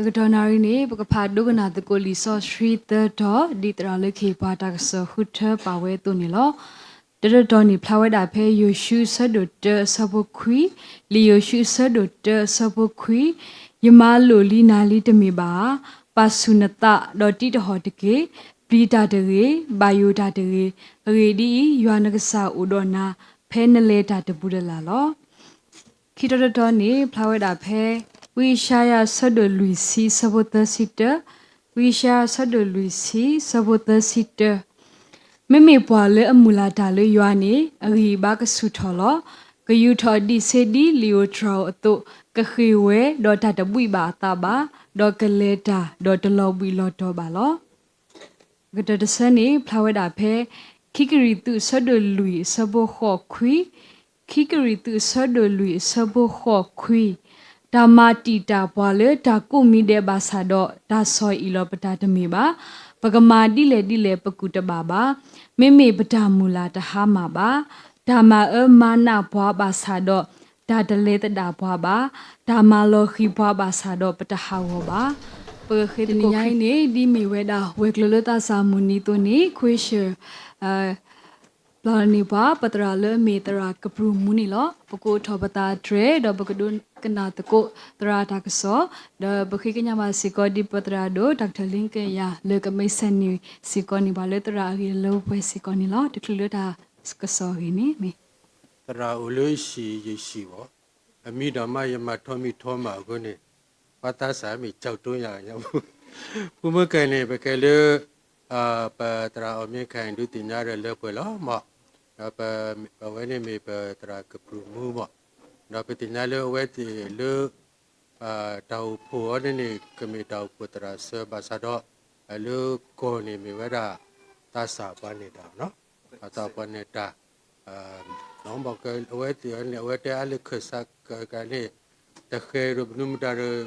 တကတီၢ်နၣ်ရံၣ်န့ၣ် ပကဖးဒိကနၣ်သကိးလံာ်စီဆှံသၢတီၤ ဒ်သရၣ်လၢကဟ့ၣ်ပှၤတၢ်ကစီၣ်ဃုထၢပာ်ဝဲအသိးန့ၣ်လီၤ. တၢတတီၤန့ၣ် ဖျါဝဲဒၣ်ဖဲယိၤၡူ အဆၢဒိၣ်တၢ အဆၢဖိခွံ, လံာ်ယိၤၡူ အဆၢဒိၣ်တၢ အဆၢဖိခွံ, ယမၤလိာ်လံနၤလံတမ့ၢ်ဘၣ်ဧါ. ပာ်ဆူၣ်နသး ဒီးတံးတဟီၣ်တက့ၢ်. ပျံၤတၢ်တဂ့ၤ, ဘၣ်ယိၣ်တၢ်တဂ့ၤ. အဂ့ၢ်ဒ်အံၤ, ယွၤနကစၢ်အိၣ်ဒီးနၤ ဖဲနလဲၤတၢ်တပူၤလၢ်လၢ်လီၤ. ခံတီၤတတီၤန့ၣ် ဖျါဝဲဒၣ်ဖဲ ဝံယၡါယၤ အဆၢဒိၣ်လွံၢ်ဆံ အဆၢဖိသၢဆံတၢ, ဝံယၡါယၤ အဆၢဒိၣ်လွံၢ်ဆံ အဆၢဖိသၢဆံတၢ, မ့မ့ၢ်ပှၤလၢအမုၢ်လၢ်တၢ်လၢယွၤန့ၣ် အဂံၢ်အဘါကဆူၣ်ထီၣ်လီၤ. ကယူၤထီၣ်ဒံးဆ့ဒ်လံာ်ဧိၤတြၤဧိၤအသိး, ကဃ့ၢ်ဝဲဒီးတၢ်တဘှံးဘၣ်အသးဘၣ်, ဒီးကလဲၤတၢ်ဒီးတလီၤဘှံးလီၤတီၤဘၣ်လီၤ. ကတၢၢ်တဆၢန့ၣ် ဖျါဝဲဒၣ်ဖဲ ခံကရံၣ်သူး အဆၢဒိၣ်လွံၢ် အဆၢဖိဃိးခွံ, ခံကရံၣ်သူး အဆၢဒိၣ်လွံၢ် အဆၢဖိဃိးခွံ, တၢ်မၤတံာ်တာ်ပှၤလၢတၢ်ကိးမံၤဒဲးဘၣ်ဆၣ်ဒီး တၢ်ဆီၣ်အံၣ်လီၤပတၢ်တမ့ၢ်ဘၣ်. ပကမၤဒ်လဲၣ်ဒ်လဲၣ်ပကူၣ်တဘၣ်ဘၣ်. မ့မ့ၢ်ပတၢ်မုၢ်လၢ်တဟါမၢ်ဘၣ်. တၢ်မၤအၢမၤနးပှၤဘၣ်ဆၣ်ဒီး တၢ်တလဲၤသဒၣ်ပှၤဘၣ်. တၢ်မၤလီၤဃံၤပှၤဘၣ်ဆၣ်ဒီးပတဟးဂီၤဘၣ်. ပကဃ့သကိးတနံၤညါအံၤန့ၣ် ဒ်မ့ၢ်ဝဲဒၣ်ဝဲၤကျိၤလၢသးစၢ်မုၢ်နံၤအသိးန့ၣ် ခွ့ၡၢၣ် ပျၢ်လီၤန့ၢ်ပှၤ ပသရၣ်လၢအမ့ၢ်သရၣ်ကပြုၢ်မူန့ၣ်လီၤ. ပကအိးထီၣ်ပသးတြဲၤ ဒီးပကဒိကနၣ်သကိးသရၣ်တၢ်ကစီၣ်, ဒီးပဃ့ကညးဘၣ်စ့ၢ်ကီး ဒ်ပသရၣ်ဒိၣ် Doctor လ့ကယၤ လၢကမ့ၢ်ဆဲးန့ၢ်စ့ၢ်ကီးန့ၢ်ပှၤလၢသရၣ်အဂ့ၢ်အလၢပှဲၤစ့ၢ်ကီးန့ၣ်လီၤ. တချုးလၢတၢ်ကစီၣ်အဂ့ၢ်န့ၣ်မ့ၢ် သရၣ်အိၣ်လၢဟံၣ်ယဟံၣ်ဘၣ်, အမံၤဒီးမးယမၤထီမံၤထီမးအဃိန့ၣ်, ဘၣ်သးစၢ်မ့ၢ်ကၠီကၠိညါညါ, ပူမ့ၢ်ကဲန့ၣ် ပကဲလၢ ပသရၣ်အီၣ်မ့ၢ်ခါအံၤဒုးသ့ၣ်ညါဒီးလၢပှဲၤလီၤမး, ဒီးပဝဲန့ၣ်မ့ၢ်ပသရၣ်ကပြုၢ်မူမး, ဒီးပသ့ၣ်ညါလၢအဝဲသ့ၣ်လၢ တၢ်အိၣ်ဖှိၣ်အီၤန့ၣ်န့ၣ် ကမ့ၢ်တၢ်အိၣ်ဖှိၣ်သရၣ်စၢၤဘၣ်ဆၣ်ဒီး လၢကီၢ်န့ၣ်မ့ၢ်ဝဲဒၣ် သးစၢ်ပှၤနဲၣ်တၢ်, သးစၢ်ပှၤနဲၣ်တၢ်, အဝဲသ့ၣ်န့ၣ် အဝဲတဲအါလၢခၢၣ်စးကကန့ၣ် တဃဲၤဒီးပနုၤမတၤဒီး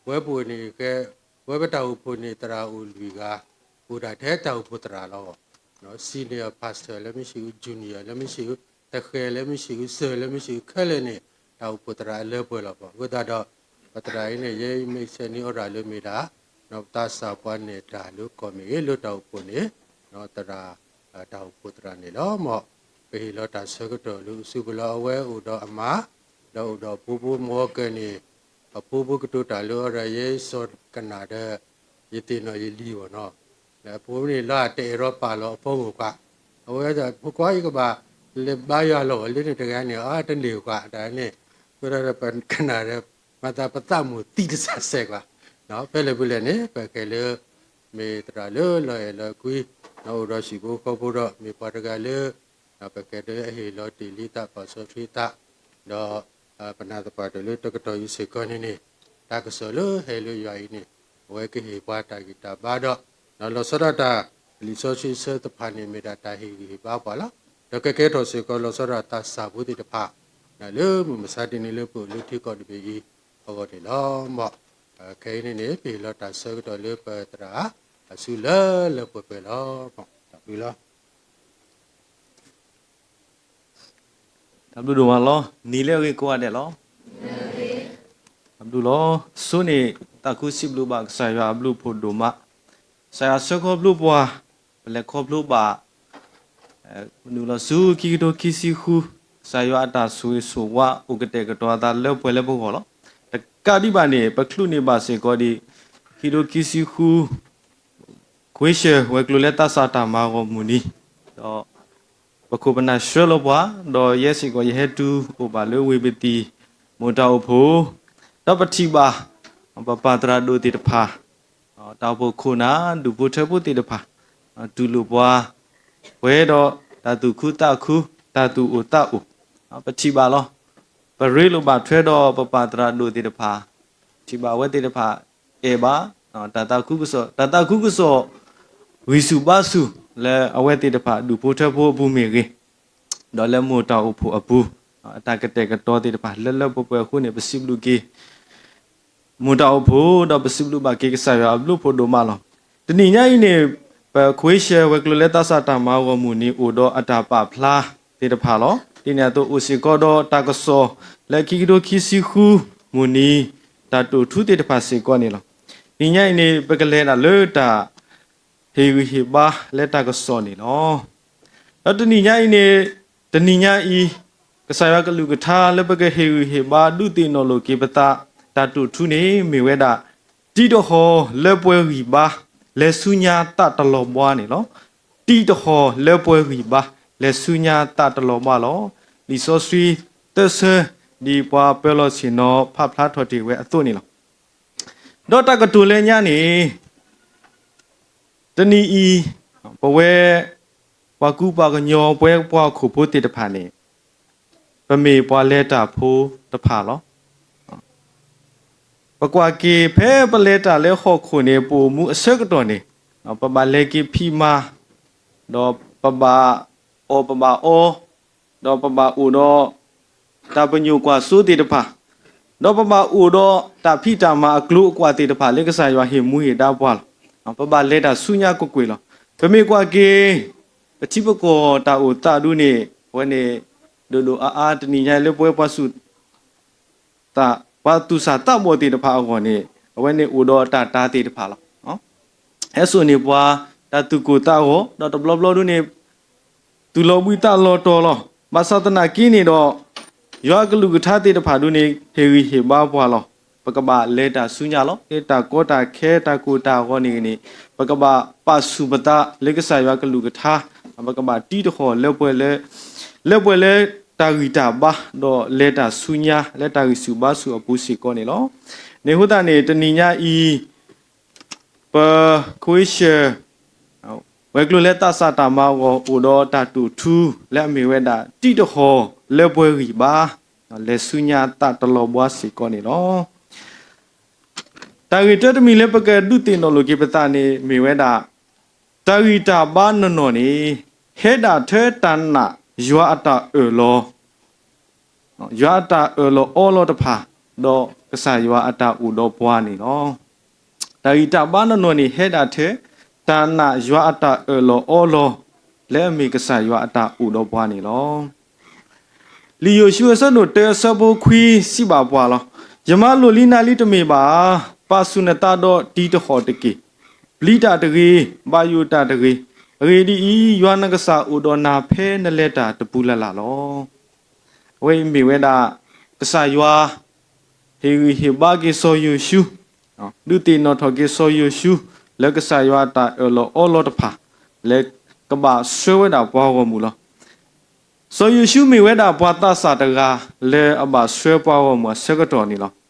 ဝဲပအိၣ်န့ၣ် ဝဲပတၢ်အိၣ်ဖှိၣ်န့ၣ် သရၣ်အိၣ်လွံၢ်ဂၤ, အိၣ်ဒၣ်ထဲတၢ်အိၣ်ဖှိၣ်သရၣ်လီၤ. Senior pastor လၢမ့ၢ်ဆံးအူ, junior လၢမ့ၢ်ဆံးအူ, တဃဲၤလၢမ့ၢ်ဆံးအူ, စၢၤလၢမ့ၢ်ဆံးအူ ခဲလၢာ်န့ၣ် တၢ်အိၣ်ဖှိၣ်သရၣ်အလၢပှဲၤလီၤ. အဃိသတးဒီး ပသရၣ်အံၤန့ၣ် ယဲအံၤမ့ၢ်ဆဲးန့ၢ်အီၤရၣ်လၢမ့ၢ်ဒၣ် သးစၢ်ပှၤနဲၣ်တၢ်လၢကီၢ်မ့ၢ်ဂ့ၤ လၢတၢ်အိၣ်ဖှိၣ်န့ၣ် သရၣ် တၢ်အိၣ်ဖှိၣ်သရၣ်န့ၣ်လီၤ. မ်ပဟ့ၣ်လီၤတၢ်ဆၢကတီၢ်လၢ အစုပူၤလၢအဝဲအိၣ်ဒီးအမါ ဒီးအိၣ်ဒီးအဖိဖိ မ်အကဲန့ၣ် အဖိဖိကတိၤတၢ်လၢအီၤဒီး ယဲစီၤကနၣ်ဒီး ယသ့ၣ်နီၣ်ယလံၤဘၣ်နီၤ, အဖိန့ၣ်လီၤတအဲၣ်ဒိးပာ်လီၤအဖိမုၣ်ကွၢ်, အဝဲဒၣ်ဖိခွါအံၤကဘၣ်လဲၤဘါယွၤလီၤလၢန့ၣ်တဂၤန့ၣ် အတန့ၢ်ကွၢ်တၢ်န့ၣ်, အဃိဒီးပကနၣ်ဒီး မၤသးပသးမုာ်သံတစဲးကွၢ်, ဖဲလဲၣ်ပူၤလဲၣ်န့ၣ် ပကဲလၢ မ့ၢ်သရၣ်လၢလီၤအဲၣ်လီၤကွံ, အိၣ်ဒီးဟံၣ်ဖိဃီဖိဒီး မ့ၢ်ပှၤတဂၤလၢ ပကဲဒီးအဟ့ၣ်လီၤတ့ၢ်လံသးပာ်စီဆှံသး, ဒီးပနာ်သပှၢ်တၢၢ်လၢတကတီၢ်အံၤစ့ၢ်ကီးန့ၣ်န့ၣ်, တၢ်ကစီၣ်လၢဟဲလၢယွၤအံၤန့ၣ် အဝဲကဟ့ၣ်ပှၤတၢ်ဂံၢ်တၢ်ဘါဒီး လီၤဆီဒၣ်တၢ်လံာ်စီဆှံအဆၢတဖၣ်န့ၣ် မ့ၢ်ဒၣ်တၢ်ဟ့ၣ်ဂံၢ်ဟ့ၣ်ဘါပှၤလီၤ. ဒီးကကဲထီၣ်စ့ၢ်ကီးလီၤဆီဒၣ်တၢ်သးစၢ်ဖိသ့ၣ်တဖၣ် လၢမုၢ်မဆါတနံၤလၢပအိၣ်လၢထံကီၢ်တဘ့ၣ်အံၤအဂီၢ်န့ၣ်လီၤ. မ်ခဲအံၤန့ၣ်န့ၣ် ပဟ့ၣ်လီၤတၢ်ဆၢကတီၢ်လၢပသရၣ်အစုလၢလၢပှဲၤပှဲၤလီၤ. တၢ်ဘျုးလီၤ. တၢ်ဘျုးဒိၣ်မးလီၤ. နံၤလၢအဂ့ၤကိးဂၤဒဲးလီၤ. တၢ်ဘျုးလီၤ. ဆိန့ၣ် သးခုစံးဘျုးဘၣ်ကစၢ်ယွၤအဘျုးအဖှိၣ်ဒိၣ်မး, ကစၢ်ယွၤဆှၢခီဖျိပှၤ, ပလဲၤခီဖျိဘၣ် မနုၤလီၤဆူခံကထိခံဆံဃု, ကစၢ်ယွၤအတၢ်ဆိၣ်ဂ့ၤဆိၣ်ဝါအိၣ်ကတဲာ်ကတီၤအသးလၢပှဲၤလၢပဂီၢ်လီၤ. တကးဒံးဘၣ်န့ၣ် ပချုးန့ၢ်ဘၣ်စ့ၢ်ကီးဒံး ခံကထိခံဆံဃု ခွ့ၡၢၣ်ဝဲၤကျိၤလၢသးစၢ်တၢ်မၤဂီၢ်မုၢ်နံၤ, ဒီးပခိၣ်ပနၢ်ဆှၢလီၤပှၤ, ဒီးယဲစ့ၢ်ကီး ယဟဲတုၤအိၣ်ဘၣ်လၢဝ့ၢ်ပသံၣ် မိၢ်တၢ်အိၣ်ဖှိၣ်, ဒီးပထံၣ်ဘၣ် ပပၢ်သရၣ်ဒိၣ်သ့ၣ်တဖၣ်, တၢ်အိၣ်ဖှိၣ်ခိၣ်နၢ် ဒူၣ်ဖိထၢဖိသ့ၣ်တဖၣ်, တူၢ်လိာ်ပှၤ ပှဲၤဒီးတၢ်သူၣ်ခုသးခု, တၢ်သူၣ်အိၣ်သးအိၣ်, ပထံၣ်ဘၣ်လီၤ. ပရ့လိာ်ဘၣ်ထွဲဒီးပပၢ်သရၣ်ဒိၣ်သ့ၣ်တဖၣ်, ထံၣ်ဘၣ်အဝဲသ့ၣ်တဖၣ်အဲၣ်ဘၣ် တၢ်သးခုကစီၣ်, တၢ်သးခုကစီၣ် ဂံၢ်ဆူၣ်ဘါဆူၣ်လၢအဝဲသ့ၣ်တဖၣ် ဒူၣ်ဖိထၢဖိအပူၤမ့ၢ်ဂ့ၤ, ဒီးလၢမိၢ်တၢ်အိၣ်ဖှိၣ်အပူၤ, အတၢ်ကတဲာ်ကတီၤသ့ၣ်တဖၣ် လၢလၢပှဲၤပှဲၤအဃိန့ၣ် ပစံးဘျုးက့ၤ မိၢ်တၢ်အိၣ်ဖှိၣ် ဒီးပစံးဘျုးဘၣ်က့ၤကစၢ်ယွၤအဘျုးအဖှိၣ်ဒိၣ်မးလီၤ. တနံၤညါအံၤန့ၣ် ပခွ့ၡၢၣ်ဝဲၤကျိၤလၢသးစၢ်တၢ်မၤဂီၢ်မုၢ်နံၤ အိၣ်ဒီးအတၢ်ပာ်ဖျါသ့ၣ်တဖၣ်လီၤ. ဒ်န့ၣ်အသိးအိၣ်စ့ၢ်ကီးဒီးတၢ်ကစီၣ်လၢခံကထိခံဆံဃုမုၢ်နံၤ တၢ်တိာ်ထူသ့ၣ်တဖၣ်စ့ၢ်ကီးန့ၣ်လီၤ. နံၤညါအံၤန့ၣ် ပကလဲၤဒၣ်လၢတၢ်ဟ့ၣ်ဂံၢ်ဟ့ၣ်ဘါလၢတၢ်ကစီၣ်န့ၣ်လီၤ. ဒီးတနံၤညါအံၤန့ၣ်, တနံၤညါအံၤ, ကစၢ်ယွၤကလုၢ်ကထါလၢပကဟ့ၣ်ဂံၢ်ဟ့ၣ်ဘါဒုးသ့ၣ်နီၣ်လိာ်က့ၤပသး တၢ်တိာ်ထူန့ၣ် မ့ၢ်ဝဲဒၣ် တံၤတဟီၣ်လၢပှဲၤဂံၢ်ဘါ လဲၤဆူညါသးတလီၤဘှါန့ၣ်လီၤ. တံၤတဟီၣ်လၢပှဲၤဂံၢ်ဘါ လဲၤဆူညါသးတလီၤဘှါလီၤ. လံာ်စီဆှံသၢဆၢ ဒ်ပှၤပၢၤလီၢ်ဆ့ၣ်နီၤဖးဖျါထီၣ်တ့ၢ်ဝဲအသိးန့ၣ်လီၤ. ဒီးတၢ်ကတိၤလၢညါန့ၣ် တနံၤအံၤ ပဝဲ ပှၤကူပှၤကညီ ပဝဲပှၤဟီၣ်ခိၣ်ဖိသ့ၣ်တဖၣ်န့ၣ် ပမ့ၢ်ပှၤလဲၤတၢ်ဖိတဖၣ်လီၤ. ပကွၢ်က့ၤဖဲပလဲၤတၢ်လၢဟီၣ်ခိၣ်န့ၣ် ပအိၣ်မူအဆၢကတီၢ်န့ၣ် ပဘၣ်လဲၤက့ၤဖံးမၤ, ဒီးပဘၣ်အီၣ်ပဘၣ်အီ, ဒီးပဘၣ်အိၣ်ဒီး တၢ်ပညိၣ်ကွၢ်စိသ့ၣ်တဖၣ်, ဒီးပဘၣ်အိၣ်ဒီးတၢ်ဖံးတၢ်မၤအကျိၤအကွာ်သ့ၣ်တဖၣ်လၢကစၢ်ယွၤဟ့ၣ်မူဟ့ၣ်ဒါပှၤလီၤ. ပဘၣ်လဲၤတၢ်ဆူညါကွ့ၢ်ကွ့ၢ်လီၤ. ပမ့ၢ်ကွၢ်က့ၤ ပထံပကီၢ်တၢ်အိၣ်သးဒုန့ၣ် အဝဲန့ၣ် ဒိၣ်ဒိၣ်အါအါတနံၤညါလၢပဝဲပှၤသူၣ် ပှၤသူၣ်စၢ်သးဘီၣ်သ့ၣ်တဖၣ်အဂီၢ်န့ၣ် အဝဲန့ၣ်အိၣ်ဒီးတၢ်တၤသ့ၣ်တဖၣ်လီၤ. ဟဲစိာ်န့ၢ်ပှၤတၢ်သူၣ်ကိၢ်သးဂီၤ ဒီးတဘျီဘျီဒုန့ၣ် သူၣ်လီၤဘှံးသးလီၤတီၤလီၤ. ဘၣ်ဆၣ်သနာ်က့န့ၣ်ဒီး ယွၤကလုၢ်ကထါသ့ၣ်တဖၣ်ဒုန့ၣ် ဟ့ၣ်ဂံၢ်ဟ့ၣ်ဘါပှၤလီၤ. ပကဘၣ်လဲၤတၢ်ဆူညါလီၤ. လၢတၢ်ကီတၢ်ခဲတၢ်ကိၢ်တၢ်ဂီၤန့ၣ်ဂ့ၤန့ၣ် ပကဘၣ်ပာ်ဆူၣ်ပသးလၢကစၢ်ယွၤကလုၢ်ကထါ, ပကဘၣ်တံၤတဟီၣ်လၢပှဲၤလၢ လၢပှဲၤလၢတၢ်ဂံၢ်တၢ်ဘါ ဒီးလဲၤတၢ်ဆူညါ လၢတၢ်ဂံၢ်ဆူၣ်ဘါဆူၣ်အပူၤစ့ၢ်ကီးန့ၣ်လီၤ. န့ၣ်အဃိသတးန့ၣ် တနံၤညါအံၤ ပ ခွ့ရှၢၣ် ဝဲၤကျိၤလၢသးစၢ်တၢ်မၤအဂီၢ် အိၣ်ဒီးတၢ်တိာ်ထူ လၢအမ့ၢ်ဝဲဒၣ် တံၤတဟီၣ်လၢပှဲၤဂံၢ်ဘါ လဲၤဆူညါသးတလီၤဘှါစ့ၢ်ကီးန့ၣ်လီၤ. တၢ်ဂ့ၢ်တၢတမံၤလၢပကဒုးသ့ၣ်နီၣ်လိာ်က့ၤပသးန့ၣ် မ့ၢ်ဝဲဒၣ် တၢ်ဂံၢ်တၢ်ဘါနီၢ်နီၢ်န့ၣ် ဟဲဒၣ်ထဲတၢ်နာ်ယွၤအတၢ်အၢၣ်လီၤ ယွၤအတၢ်အၢၣ်လီၤအီလီၤတဖၣ် ဒီးကစၢ်ယွၤအတၢ်အိၣ်ဒီးပှၤန့ၣ်လီၤ. တၢ်ဂံၢ်တၢ်ဘါနီၢ်နီၢ်န့ၣ် ဟဲဒၣ်ထဲ တၢ်နာ်ယွၤအတၢ်အၢၣ်လီၤအီလီၤ လၢအမ့ၢ်ကစၢ်ယွၤအတၢ်အိၣ်ဒီးပှၤန့ၣ်လီၤ. လံာ်ယိၤၡူအဆၢဒိၣ်တၢအဆၢဖိခွံစံးဘၣ်ပှၤလီၤ. ယမါလိၣ်လံနၤလံတမ့ၢ်ဘၣ်ဧါ. ပာ်ဆူၣ်နသးဒီးတံၤတဟီၣ်တက့ၢ်. ပျံၤတၢ်တဂ့ၤ, ဘၣ်ယိၣ်တၢ်တဂ့ၤ. အဂ့ၢ်ဒ်အံၤ, ယွၤနကစၢ်အိၣ်ဒီးနၤဖဲနလဲၤတၢ်တပူၤလၢ်လၢ်လီၤ. အဝဲအံၤမ့ၢ်ဝဲဒၣ် ကစၢ်ယွၤ ဟ့ၣ်ဂံၢ်ဟ့ၣ်ဘါက့ၤစီၤယိၤၡူ, ဒုးသ့ၣ်နီၣ်ထီၣ်က့ၤစီၤယိၤၡူ လၢကစၢ်ယွၤအတၢ်အၢၣ်လီၤအီလီၤတဖၣ် လၢကဘၣ်ဆှၢဝဲဒၣ်ပှၤဂီၢ်မုၢ်လီၤ. စီၤယိၤၡူမ့ၢ်ဝဲဒၣ်ပှၤသးစၢ်တဂၤလၢအဘၣ်ဆှၢပှၤဂီၢ်မုၢ်အဆၢကတီၢ်န့ၣ်လီၤ.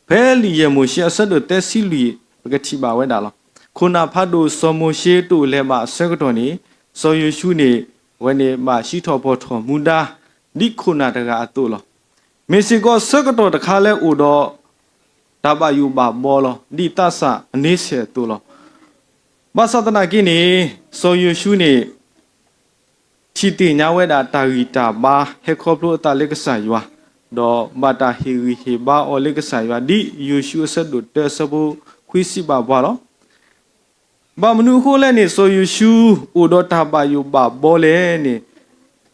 ဖဲလံာ်ယဲၢ်မိၤၡ့အဆၢဒိၣ်သၢဆံလွံၢ် ပကထံၣ်ဘၣ်ဝဲဒၣ်လီၤ. ခိၣ်နၢ်ဖးဒိၣ်စီၤမိၤၡ့တအိၣ်လၢၤဘၣ်အဆၢကတီၢ်န့ၣ် စီၤယိၤၡူန့ၣ် အဝဲန့ၣ်ဘၣ်ဟံးထီၣ်ဖီၣ်ထီၣ်မူဒါ ဒ်ခိၣ်နၢ်တဂၤအသိးလီၤ. မ့ၢ်စ့ၢ်ကီးဆၢကတီၢ်တခါလၢအိၣ်ဒီး တၢ်ဘၣ်ယိၣ်ဘၣ်ဘီလီၤ. ဒ်သးစၢ်အန့ဆဲးအသိးလီၤ. ဘၣ်ဆၣ်သနာ်က့န့ၣ် စီၤယိၤၡူန့ၣ် ထံၣ်သ့ၣ်ညါဝဲဒၣ်တၢ်ဂံၢ်တၢ်ဘါ ဟဲခီဖျိအသးလၢကစၢ်ယွၤ, ဒီးဘၣ်တၢ်ဟ့ၣ်ဂံၢ်ဟ့ၣ်ဘါအီၤလၢကစၢ်ယွၤ ဒ်ယိၤၡူအဆၢဒိၣ်တၢအဆၢဖိခွံစံးဘၣ်ပှၤလီၤ. ဘၣ်မနုၤအဃိလဲၣ်န့ၣ် စီၤယိၤၡူအိၣ်ဒီးတၢ်ဘၣ်ယိၣ်ဘၣ်ဘီလဲၣ်န့ၣ်,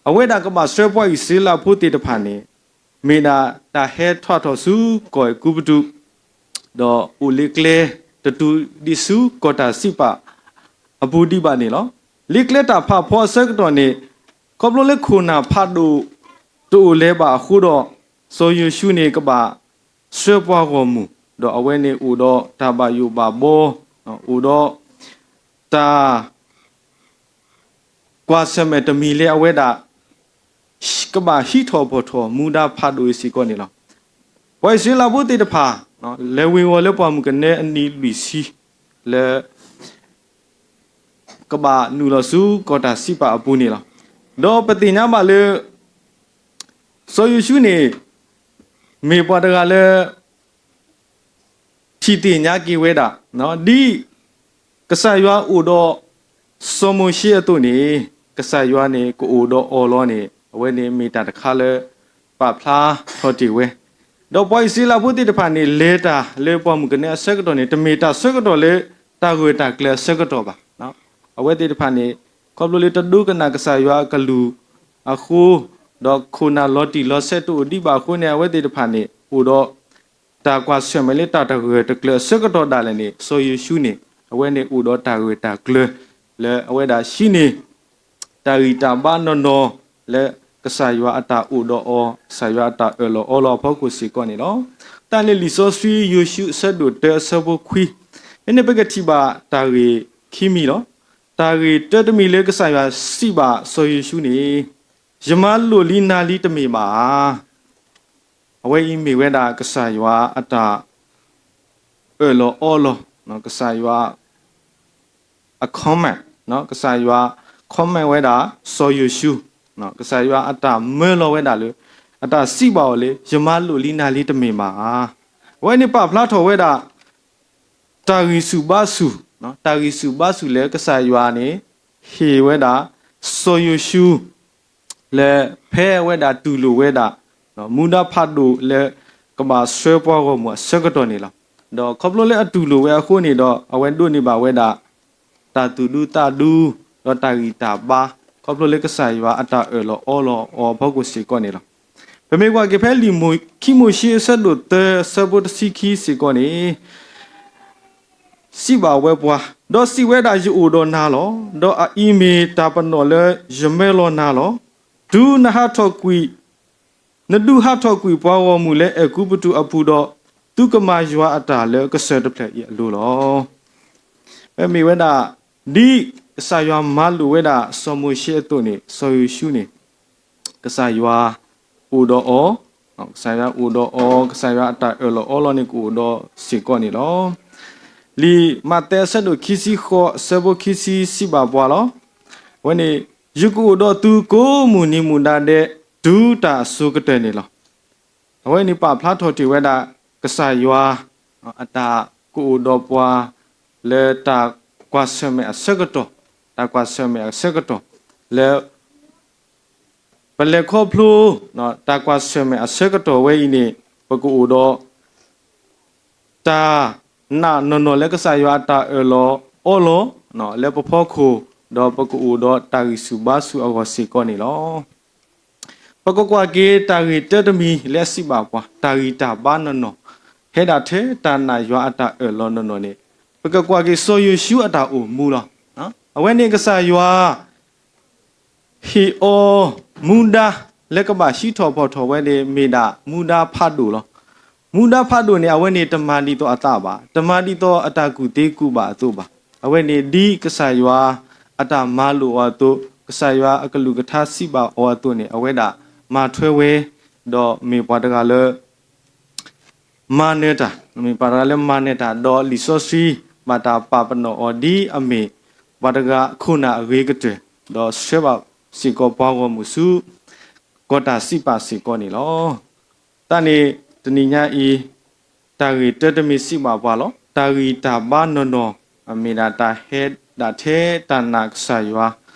အဝဲဒၣ်ကဘၣ်ဆှၢပှၤအံၣ်စရ့လးဖိသ့ၣ်တဖၣ်န့ၣ် မ့ၢ်ဒၣ်တၢ်ဟဲထီၣ်ထီၣ်ဆူကီၢ်အဲၤကူပတူး, ဒီးအိၣ်လၢကျဲတတုၤဒံးဆူကီၢ်တၢ်စံးပာ်အပူၤဒံးဘၣ်န့ၣ်လီၤ. လၢကျဲတၢ်ဖးဖီအဆၢကတီၢ်န့ၣ် ခီဖျိလၢခိၣ်နၢ်ဖးဒိၣ်တအိၣ်လၢၤဘၣ်အဃိဒီး စီၤယိၤၡူန့ၣ်ကဘၣ်ဆှၢပှၤဂီၢ်မုၢ်, ဒီးအဝဲန့ၣ်အိၣ်ဒီးတၢ်ဘၣ်ယိၣ်ဘၣ်ဘီ, အိၣ်ဒီးတၢ် ကွၢ်ဆၢၣ်မဲာ်တမံၤလၢအဝဲဒၣ် ကဘၣ်ဟံးထီၣ်ဖီၣ်ထီၣ်မူဒါဖးဒိၣ်အံၤစ့ၢ်ကီးန့ၣ်လီၤ. ပှၤအံၣ်စရ့လးဖိသ့ၣ်တဖၣ် လဲၤဝ့ၤဝီၤလၢပှၢ်မုၢ်ကနၢအနံၣ်လွံၢ်ဆံ လၢ ကဘၣ်နုာ်လီၤဆူကီၢ်တၢ်စံးပာ်အပူၤန့ၣ်လီၤ. ဒီးပသ့ၣ်ညါဘၣ်လၢ စီၤယိၤၡူန့ၣ် မ့ၢ်ပှၤတဂၤလၢ ထံၣ်သ့ၣ်ညါက့ၤဝဲဒၣ် ဒ်ကစၢ်ယွၤအိၣ်ဒီးစီၤမိၤၡ့အသိးန့ၣ် ကစၢ်ယွၤန့ၣ်ကအိၣ်ဒီးအီၤလီၤန့ၣ် အဝဲန့ၣ်မ့ၢ်တၢ်တခါလၢ ပာ်ဖျါထီၣ်တ့ၢ်ဝဲ, ဒီးပှၤအံၣ်စရ့လးဖိသ့ၣ်တဖၣ်န့ၣ် လဲၤတၢ်လၢပှၢ်မုၢ်ကနၢအဆၢကတီၢ်န့ၣ် တမ့ၢ်တၢ်ဆၢကတီၢ်လၢတၢ်ဂၢၢ်တၢ်ကျၢၤအဆၢကတီၢ်ဘၣ်. အဝဲသ့ၣ်တဖၣ်န့ၣ် ခီဖျိလၢတဒိကနၣ်ကစၢ်ယွၤအကလုၢ်အဃိ, ဒီးခိၣ်နၢ်လီၤတံၢ်လီၤဆဲးတအိၣ်ဒံးဘၣ်အဃိန့ၣ် အဝဲသ့ၣ်တဖၣ်န့ၣ် အိၣ်ဒီး တၢ်ကွၢ်ဆၢၣ်မဲာ်လၢတၢ်တဂၢၢ်တကျၢၤအဆၢကတီၢ်ဒၣ်လဲာ်န့ၣ် စီၤယိၤၡူန့ၣ် အဝဲန့ၣ်အိၣ်ဒီးတၢ်ဂၢၢ်တၢ်ကျၢၤ လၢအဝဲဒၣ်ဟံးန့ၢ် တၢ်ဂံၢ်တၢ်ဘါနီၢ်နီၢ် လၢကစၢ်ယွၤအတၢ်အိၣ်ဒီးအီၤ ကစၢ်ယွၤအတၢ်အၢၣ်လီၤအီလီၤအဖီခိၣ်စ့ၢ်ကီးန့ၣ်လီၤ. တၢ်န့ၣ်လံာ်စီဆှံယိၤၡူအဆၢဒိၣ်တၢအဆၢဖိခွံ ဖဲန့ၣ်ပကထံၣ်ဘၣ်တၢ်ဂ့ၢ်ခံမံၤလီၤ. တၢ်ဂ့ၢ်တၢတမံၤလၢကစၢ်ယွၤစံးဘၣ်စီၤယိၤၡူန့ၣ် ယမၤလိာ်လံနၤလံတမ့ၢ်ဘၣ်ဧါ. အဝဲအံၤမ့ၢ်ဝဲဒၣ်ကစၢ်ယွၤအတၢ်အၢၣ်လီၤအီလီၤ, ကစၢ်ယွၤ အ comment, ကစၢ်ယွၤ comment ဝဲဒၣ်စီၤယိၤၡူ, ကစၢ်ယွၤအတၢ်မၢလီၤဝဲဒၣ်လၢ အတၢ်စံးဘၣ်အီၤလၢ ယမၤလိာ်လံနၤလံတမ့ၢ်ဘၣ်ဧါ. အဝဲန့ၣ်ပာ်ဖျါထီၣ်ဝဲဒၣ် တၢ်ဂံၢ်ဆူၣ်ဘါဆူၣ်, တၢ်ဂံၢ်ဆူၣ်ဘါဆူၣ်လၢကစၢ်ယွၤန့ၣ် ဟ့ၣ်ဝဲဒၣ် စီၤယိၤၡူ လၢဖဲအဝဲဒၣ်တူၢ်လိာ်ဝဲဒၣ် မူဒါဖးဒိၣ်လၢကဘၣ်ဆှၢပှၤဂီၢ်မုၢ်အဆၢကတီၢ်န့ၣ်လီၤ. ဒီးခီဖျိလၢအတူၢ်လိာ်ဝဲအဃိန့ၣ်ဒီး အဝဲဒိးန့ၢ်ဘၣ်ဝဲဒၣ် တၢ်သူၣ်ဒူသးဒူ ဒီးတၢ်ဂံၢ်တၢ်ဘါ ခီဖျိလၢကစၢ်ယွၤအတၢ်အၢၣ်လီၤအီလီၤအီၤအဖီခိၣ်စ့ၢ်ကီးန့ၣ်လီၤ. ပမ့ၢ်ကွၢ်က့ၤဖဲလံာ်မိၤ ခံမိၤၡ့အဆၢဒိၣ်သၢအဆၢဖိတဆံခံစ့ၢ်ကီးန့ၣ် စံးဘၣ်ဝဲပှၤ, ဒီးစံးဝဲဒၣ် ယအိၣ်ဒီးနၤလီၤ. ဒီးအအံၤမ့ၢ်တၢ်ပနီၣ်လၢယမၢလီၤနၤလီၤ. တုၤနဟးထီၣ်ကွံာ် နဒုးဟးထီၣ်ကွံာ်ပှၤဂီၢ်မုၢ်လၢအဲၤကူပတူးအပူၤဒီး သုကမၤယွၤအတၢ်လၢကစၢၢ်တဖျၢၣ်အံၤအလိၤလီၤ. ဖဲမ့ၢ်ဝဲဒၣ် ဒ်ကစၢ်ယွၤမၤလိာ်ဝဲဒၣ်စီၤမိၤၡ့အသိးန့ၣ် စီၤယိၤၡူန့ၣ် ကစၢ်ယွၤအိၣ်ဒီးအီၤ, ကစၢ်ယွၤအိၣ်ဒီးအီၤ ကစၢ်ယွၤအတၢ်အၢၣ်လီၤအီလီၤန့ၣ် ကအိၣ်ဒီးစ့ၢ်ကီးန့ၣ်လီၤ. လံာ်မးသဲအဆၢဒိၣ်ခံဆံဃိးအဆၢဖိခံဆံစံးဘၣ်ပှၤလီၤ. အဝဲန့ၣ် ယကအိၣ်ဒီးသုကိးမုၢ်နံၤမုၢ်ဒါဒဲး တုၤတၢ်အစိၤကတၢၢ်န့ၣ်လီၤ. အဝဲန့ၣ်ပာ်ဖျါထီၣ်တ့ၢ်ဝဲဒၣ် ကစၢ်ယွၤ အတၢ်ကအိၣ်ဒီးပှၤ လၢတၢ်ကွၢ်ဆၢၣ်မဲာ်အဆၢကတီၢ်, တၢ်ကွၢ်ဆၢၣ်မဲာ်အဆၢကတီၢ် လၢ ပလဲၤခီဖျိ တၢ်ကွၢ်ဆၢၣ်မဲာ်အဆၢကတီၢ်ဝဲအံၤန့ၣ် ပကအိၣ်ဒီး တၢ်နာ်နီၢ်နီၢ်လၢကစၢ်ယွၤအတၢ်အၢၣ်လီၤအီလီၤ လၢပဖီခိၣ် ဒီးပကအိၣ်ဒီးတၢ်ဂံၢ်ဆူၣ်ဘါဆူၣ်အဂီၢ်စ့ၢ်ကီးန့ၣ်လီၤ. ပကကွၢ်က့ၤတၢ်ဂ့ၢ်တၢတမံၤလၢအစံးဘၣ်ပှၤ တၢ်ဂံၢ်တၢ်ဘါနီၢ်နီၢ် ဟဲဒၣ်ထဲတၢ်နာ်ယွၤအတၢ်အၢၣ်လီၤနီၢ်နီၢ်န့ၣ် ပကကွၢ်က့ၤစီၤယိၤၡူအတၢ်အိၣ်မူလီၤ. အဝဲန့ၣ်ကစၢ်ယွၤ ဟ့ၣ်အီၤ မူဒါ လၢကဘၣ်ဟံးထီၣ်ဖီၣ်ထီၣ်ဝဲန့ၣ် မ့ၢ်ဒၣ်မူဒါဖးဒိၣ်လီၤ. မူဒါဖးဒိၣ်န့ၣ် အဝဲန့ၣ်တမၤဒ်သိးအသးဘၣ်, တမၤဒ်သိးအတၢ်ကူၣ်သ့ကူၣ်ဘၣ်အသိးဘၣ်. အဝဲန့ၣ်ဒ်ကစၢ်ယွၤအတၢ်မၤလိာ်အီၤအသိး, ကစၢ်ယွၤအကလုၢ်ကထါစံးဘၣ်အီၤအသိးန့ၣ် အဝဲဒၣ်မၤထွဲဝဲ, ဒီးမ့ၢ်ပှၤတဂၤလၢ မၤနၢၤတၢ်, မ့ၢ်ပှၤတဂၤလၢမၤနၢၤတၢ် ဒီးလံာ်စီဆှံဘၣ်တၢ်ပာ်ပနီၣ်အီၤဒ်အမ့ၢ် ပှၤတဂၤအခိၣ်နၢ်အဂ့ၤကတၢၢ်, ဒီးဆှၢဘၣ်စ့ၢ်ကီးပှၤဂီၢ်မုၢ်ဆူ ကီၢ်တၢ်စံးပာ်စ့ၢ်ကီးန့ၣ်လီၤ. တၢ်န့ၣ်တနံၤညါအံၤ တၢ်ဂ့ၢ်တၢတမံၤစံးဘၣ်ပှၤလီၤ. တၢ်ဂံၢ်တၢ်ဘါနီၢ်နီၢ် အမ့ၢ်ဒၣ်တၢ်ဟဲဒၣ်ထဲတၢ်နာ်ကစၢ်ယွၤ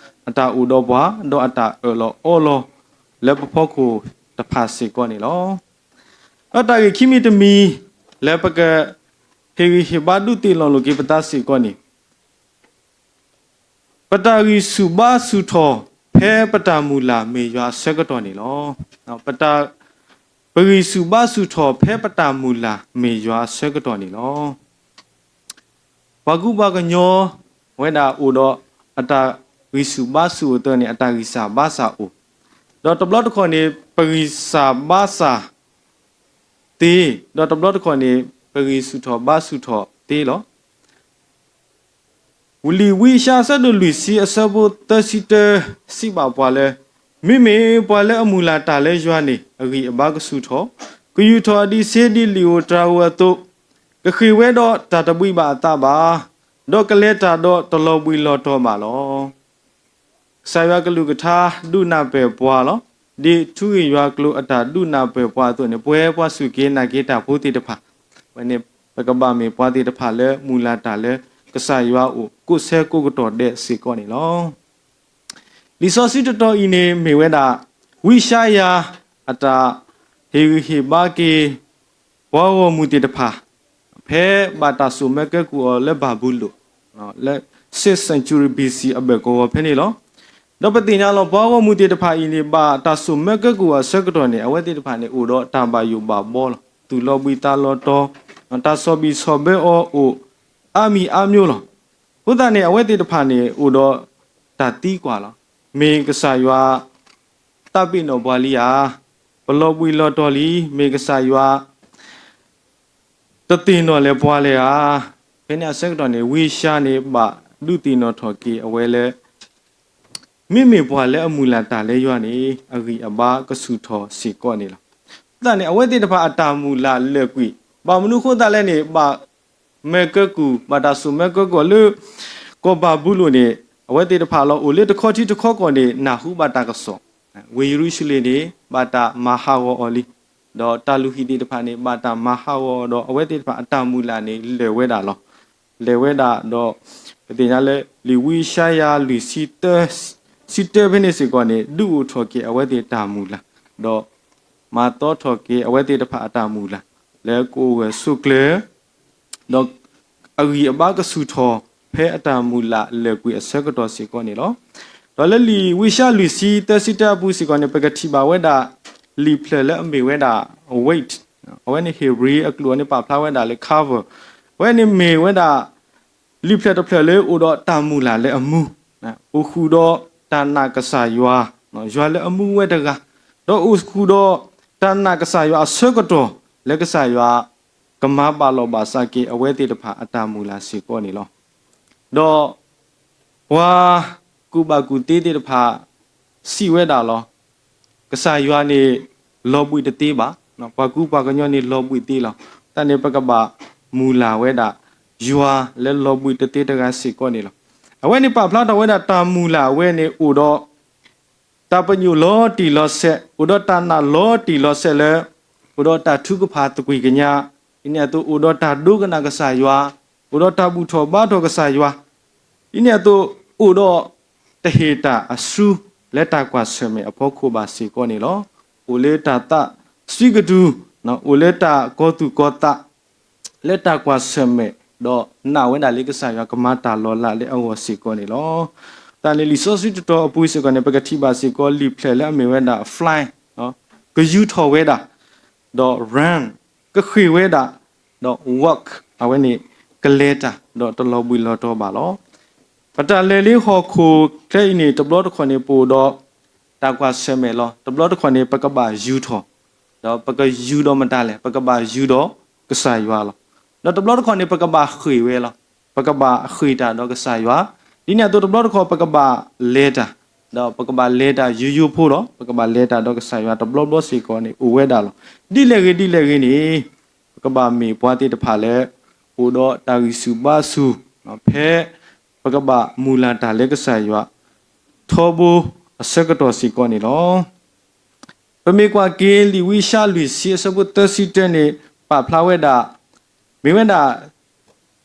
အတၢ်အိၣ်ဒီးပှၤ ဒီးအတၢ်အၢၣ်လီၤအီလီၤ လၢပဖီခိၣ်တဖၣ်စ့ၢ်ကီးန့ၣ်လီၤ. ဒီးတၢ်ဂ့ၢ်ခံမံၤတမံၤ လၢပက ဟ့ၣ်ဂံၢ်ဟ့ၣ်ဘါဒုးသ့ၣ်နီၣ်လိာ်က့ၤပသးစ့ၢ်ကီးန့ၣ် ပတၢ်ဂံၢ်ဆူၣ်ဘါဆူၣ်ထီၣ် ဖဲပတၢ်မုၢ်လၢ်မ့ၢ်ယွၤအဆၢကတီၢ်န့ၣ်လီၤ. ပတၢ် ပဂံၢ်ဆူၣ်ဘါဆူၣ်ထီၣ်ဖဲပတၢ်မုၢ်လၢ်မ့ၢ်ယွၤအဆၢကတီၢ်န့ၣ်လီၤ. ပှၤကူပှၤကညီ ဝဲဒၣ်အိၣ်ဒီးအတၢ်ဂံၢ်ဆူၣ်ဘါဆူၣ်အသိးန့ၣ် အတၢ်ဂံၢ်စၢ်ဘါစၢ်အိၣ်, ဒီးတဘျီတခီၣ်န့ၣ် ပဂံၢ်စၢ်ဘါစၢ်သ့, ဒီးတဘျီတခီၣ်န့ၣ် ပဂံၢ်ဆူၣ်ထီၣ်ဘါဆူၣ်ထီၣ်သ့လီၤ. ဝံလံာ်ဝံအဆၢ အဆၢဒိၣ်လွံၢ်ဆံ အဆၢဖိသၢဆံတၢ စံးဘၣ်ပှၤလၢ မ့မ့ၢ်ပှၤလၢအမုၢ်လၢ်တၢ်လၢယွၤန့ၣ် အဂံၢ်အဘါကဆူၣ်ထီၣ်, ကယူာ်ထီၣ်အဒံးဆှံဒ်လံာ်ဧိၤတြၤဧိၤအသိး, ကဃ့ၢ်ဝဲဒီးတၢ်တဘှံးဘၣ်အသးဘၣ်, ဒီးကလဲၤတၢ်ဒီးတလီၤဘှံးလီၤတီၤဘၣ်လီၤ. ကစၢ်ယွၤကလုၢ်ကထါဒုးနၢ်ပၢၢ်ပှၤလီၤ. ဒ်ထူဂ့ၢ်ယွၤကျိၤအတၢ်ဒုးနၢ်ပၢၢ်ပှၤအသိးန့ၣ် ပဝဲပှၤစူၢ်က့ၤနာ်က့ၤတၢ်ဖိသ့ၣ်တဖၣ်, ဝဲန့ၣ် ပကဘၣ်မ့ၢ်ပှၤသ့ၣ်တဖၣ်လၢမုၢ်လၢ်တၢ်လၢကစၢ်ယွၤအအိၣ် ကိးဆၢကိးကတီၢ်ဒဲးစ့ၢ်ကီးန့ၣ်လီၤ. လံာ်စီဆှံတတီၤအံၤန့ၣ်မ့ၢ်ဝဲဒၣ် ဝံယၡါယၤအတၢ်ဟ့ၣ်ဂံၢ်ဟ့ၣ်ဘါက့ၤ ပှၤဂီၢ်မုၢ်သ့ၣ်တဖၣ် ဖဲဘၣ်တၢ်စိာ်မၢကဲကုၢ်အီၤလၢဘၤဘူလိၣ်, လၢ sixth century B C အဘၢၣ်ကဝီၤဖဲန့ၣ်လီၤ. ဒီးပသ့ၣ်ညါလီၤ ပှၤဂီၢ်မုၢ်သ့ၣ်တဖၣ်အံၤန့ၣ် ဘၣ်တၢ်စိာ်မၢကဲကုၢ်အီၤအဆၢကတီၢ်န့ၣ် အဝဲသ့ၣ်တဖၣ်န့ၣ် အိၣ်ဒီးတၢ်ဘၣ်ယိၣ်ဘၣ်ဘှီလီၤ. တၢ်သူၣ်လီၤဘှံးသးလီၤတီၤ, တၢ်ဆီၣ်ဘံၣ်ဆီၣ်ဘၢအီၤအိၣ်အါမံၤအါမျိၤလီၤ. အဃိသတးန့ၣ် အဝဲသ့ၣ်တဖၣ်န့ၣ် အိၣ်ဒီးတၢ်သံကွၢ်လီၤ. မ့ၢ်ကစၢ်ယွၤ သးပ့ၤနီၣ်ပှၤလံဧါ, ပလီၤဘှံးလီၤတီၤလံ, မ့ၢ်ကစၢ်ယွၤ တသ့ၣ်နီၣ်လၢၤပှၤလၢၤဧါ. ဖဲန့ၣ်အဆၢကတီၢ်န့ၣ် ဝံယၡါန့ၣ် ဘၣ်ဒုးသ့ၣ်နီၣ်ထီၣ်က့ၤအဝဲလၢ မ့မ့ၢ်ပှၤလၢအမုၢ်လၢ်တၢ်လၢယွၤန့ၣ် အဂံၢ်အဘါကဆူၣ်ထီၣ်စ့ၢ်ကီးန့ၣ်လီၤ. အဃိသတးန့ၣ် အဝဲသ့ၣ်တဖၣ်အတၢ်မုၢ်လၢ်လၢာ်ကွံာ်, ဘၣ်မနုၤအဃိသတးလဲၣ်န့ၣ် ဘၣ်မဲာ်ကၢကုၢ်, ဘၣ်တၢ်စိာ်မဲာ်ကၢကုၢ်လၢ ကီၢ်ဘၤဘူလိၣ်န့ၣ် အဝဲသ့ၣ်တဖၣ်လီၤ အိၣ်လၢတခီထံတခီကီၢ်န့ၣ် နၢ်ဟူဘၣ်တၢ်ကစီၣ်, ဝ့ၢ်ယရူၤၡလ့ၣ်န့ၣ် ဘၣ်တၢ်မၤဟးဂီၤအီၤလံ. ဒီးတၢ်လုၢ်ဟံၣ်သ့ၣ်တဖၣ်န့ၣ် ဘၣ်တၢ်မၤဟးဂီၤအီၤဒီး အဝဲသ့ၣ်တဖၣ်အတၢ်မုၢ်လၢ်န့ၣ် လၢာ်ဝဲဒၣ်လီၤ. လၢာ်ဝဲဒၣ်ဒီး ပသ့ၣ်ညါလၢ လံာ်ဝံယၡါယၤလွံၢ်ဆံတၢ, ဆံတၢဖဲန့ၣ်စ့ၢ်ကီးန့ၣ် ဒုးအိၣ်ထီၣ်က့ၤအဝဲသ့ၣ်တၢ်မုၢ်လၢ်, ဒီးမၤသီထီၣ်က့ၤအဝဲသ့ၣ်တဖၣ်အတၢ်မုၢ်လၢ် လၢကအိၣ်ဂၢၢ်ဆိးကျၢၤ ဒီးအဂံၢ်အဘါကဆူၣ်ထီၣ် ဖဲအတၢ်မုၢ်လၢ်လၢာ်ကွံာ်အဆၢကတီၢ်စ့ၢ်ကီးန့ၣ်လီၤ. ဒီးလၢလံာ်ဝံယၡါယၤလွံၢ်ဆံတၢ ဆံတၢအပူၤစ့ၢ်ကီးန့ၣ် ပကထံၣ်ဘၣ်ဝဲဒၣ် လံာ်ဖျၢၣ်လၢအမ့ၢ်ဝဲဒၣ် weight, အဝဲန့ၣ် Hebrew အကျိာ်န့ၣ် ပာ်ဖျါဝဲဒၣ်လၢ cover, အဝဲန့ၣ်မ့ၢ်ဝဲဒၣ် လံာ်ဖျၢၣ်တဖျၢၣ်လၢအိၣ်ဒီးတၢ်မုၢ်လၢ်လၢအမူ, အိၣ်ဃုာ်ဒီးတၢ်နာ်ကစၢ်ယွၤ, ယွၤလၢအမူဝဲတဂၤ, ဒီးအိၣ်ဃုာ်ဒီးတၢ်နာ်ကစၢ်ယွၤအဆၢကတီၢ် လၢကစၢ်ယွၤကမၤဘၣ်လီၢ်ဘၣ်စးက့ၤအဝဲသ့ၣ်တဖၣ်အတၢ်မုၢ်လၢ်စ့ၢ်ကီးန့ၣ်လီၤ. ဒီးပှၤကူၣ်ဘၣ်ကူၣ်သ့သ့ၣ်တဖၣ် စံးဝဲဒၣ်လီၤ. ကစၢ်ယွၤန့ၣ် လီၤဘှံးတသ့ဘၣ်, ပှၤကူပှၤကညီန့ၣ် လီၤဘှံးသ့လီၤ. တၢ်န့ၣ်ပကဘၣ်မုၢ်လၢ်ဝဲဒၣ် ယွၤလၢလီၤဘှံးတသ့တဂၤစ့ၢ်ကီးန့ၣ်လီၤ. အဝဲန့ၣ်ပာ်ဖျါထီၣ်ဝဲဒၣ်တၢ်မုၢ်လၢ်အဝဲန့ၣ်အိၣ်ဒီး တၢ်ပညိၣ်လီၤတံၢ်လီၤဆဲး, အိၣ်ဒီးတၢ်နာ်လီၤတံၢ်လီၤဆဲးလၢ အိၣ်ဒီးတၢ်ထုကဖၣ်သကွံာ်ကညး, ဒ်န့ၣ်အသိးအိၣ်ဒီးတၢ်ဒိကနၣ်ကစၢ်ယွၤ, အိၣ်ဒီးတၢ်ဘူၣ်ထီၣ်ဘါထီၣ်ကစၢ်ယွၤ, ဒ်န့ၣ်အသိးအိၣ်ဒီးတဟ့ၣ်တၢ်အစု လၢတၢ်ကွၢ်ဆၢၣ်မဲာ်အဖီခိၣ်ဘၣ်စ့ၢ်ကီးန့ၣ်လီၤ. အိၣ်လၢတၢ်သးစွံကတုၤ, အိၣ်လၢတၢ်ကီၤသူၣ်ကီၤသး လၢတၢ်ကွၢ်ဆၢၣ်မဲာ်, ဒီးနာ်ဝဲဒၣ်လၢကစၢ်ယွၤကမၤတၢ်လီၤလးလၢအဂီၢ်စ့ၢ်ကီးန့ၣ်လီၤ. တၢ်န့ၣ်လံာ်စီဆှံတတီၤအပူၤစ့ၢ်ကီးန့ၣ် ပကထံၣ်ဘၣ်စ့ၢ်ကီးလံာ်ဖျၢၣ်လၢအမ့ၢ်ဝဲဒၣ် fly, ကယူၤထီၣ်ဝဲဒၣ်, ဒီး run, ကဃ့ၢ်ဝဲဒၣ်, ဒီး walk, အဝဲန့ၣ်ကလဲၤတၢ် ဒီးတလီၤဘှံးလီၤတီၤဘၣ်လီၤ. ပတၢ်လဲၤလၢဟီၣ်ခိၣ်ချၢအံၤန့ၣ် တဘျီတခီၣ်န့ၣ် ပအိၣ်ဒီး တၢ်ကွၢ်ဆၢၣ်မဲာ်လီၤ. တဘျီတခီၣ်န့ၣ် ပကဘၣ်ယူၤထီၣ်, ဒီးပကယူၤဒီးမတၤလဲၣ်, ပကဘၣ်ယူၤဒီးကစၢ်ယွၤလီၤ. ဒီးတဘျီတခီၣ်န့ၣ် ပကဘၣ်ဃ့ၢ်ဝဲလီၤ. ပကဘၣ်ဃ့ၢ်တၢ်ဒီးကစၢ်ယွၤ, ဒ်န့ၣ်အသိးတဘျီတခီၣ် ပကဘၣ်လဲၤတၢ်, ဒီးပကဘၣ်လဲၤတၢ်ယိယိဖိလီၤ. ပကဘၣ်လဲၤတၢ်ဒီးကစၢ်ယွၤတဘျီဘျီစ့ၢ်ကီးန့ၣ် အိၣ်ဝဲဒၣ်လီၤ. ဒ်လဲၣ်ဂ့ၤဒ်လဲၣ်ဂ့ၤန့ၣ် ပကဘၣ်မ့ၢ်ပှၤသ့ၣ်တဖၣ်လၢ အိၣ်ဒီးတၢ်ဂံၢ်ဆူၣ်ဘါဆူၣ်, ဖဲပကဘၣ်မုၢ်လၢ်တၢ်လၢကစၢ်ယွၤ ထီဘိအဆၢကတီၢ်စ့ၢ်ကီးန့ၣ်လီၤ. ပမ့ၢ်ကွၢ်က့ၤလံာ်ဝံယၡါယၤလွံၢ်ဆံအဆၢဖိသၢဆံတၢန့ၣ် ပာ်ဖျါဝဲဒၣ်, မ့ၢ်ဝဲဒၣ်